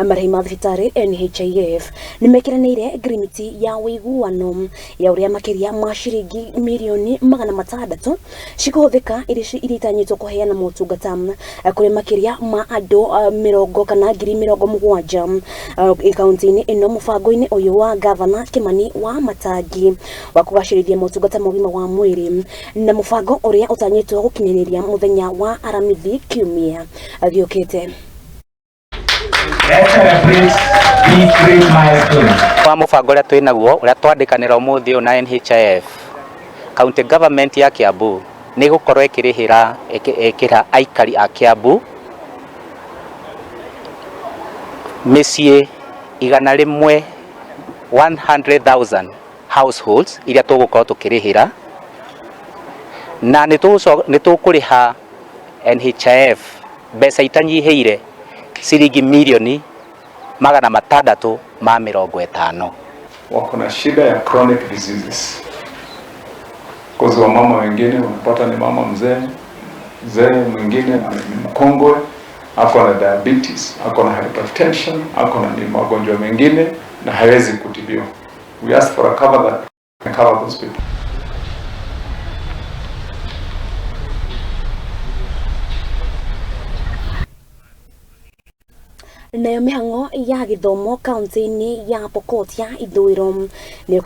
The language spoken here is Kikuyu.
Marĩhi ma thibitarĩ NHIF nĩ mekĩranĩire ngirimiti ya ũiguano ya ũrĩa makĩria ma ciringi mirioni 600 cikũhũthĩka iria itanyĩtwo kũheana motungata kũrĩ makĩria ma andũ mĩrongo kana 70,000 kaunti-inĩ ĩno mũbango-inĩ ũyũ wa Gavana Kimani wa Matangi wa kũgacĩrithia motungata ma ũgima wa mwĩrĩ na mũbango ũrĩa ũtanyĩtwo gũkinyanĩria mũthenya wa Aramithi kiumia gĩũkĩte. Let's celebrate these great milestones. Wa mũbango ũrĩa twĩ naguo ũrĩa twandĩkanĩra ũmũthĩ ũyũ na NHIF, county government ya Kiambu nĩ ĩgũkorwo ĩkĩrĩhĩra ĩkĩra aikari a Kiambu mĩciĩ 100, 100,000 households iria tũgũkorwo tũkĩrĩhĩra, na nĩ tũkũrĩha NHIF mbeca itanyihĩire ciringi mirioni 650. Wako na shida ya chronic diseases. Kwa wamama wengine unapata ni mama mzee mzee, mwingine ni mkongwe, ako na diabetes, ako na hypertension, ako na ni magonjwa mengine na hawezi kutibiwa. We ask for a cover that can cover those people. Nayo mĩhang'o ya gĩthomo kaunti-inĩ ya Pokot ya ithũĩro nĩ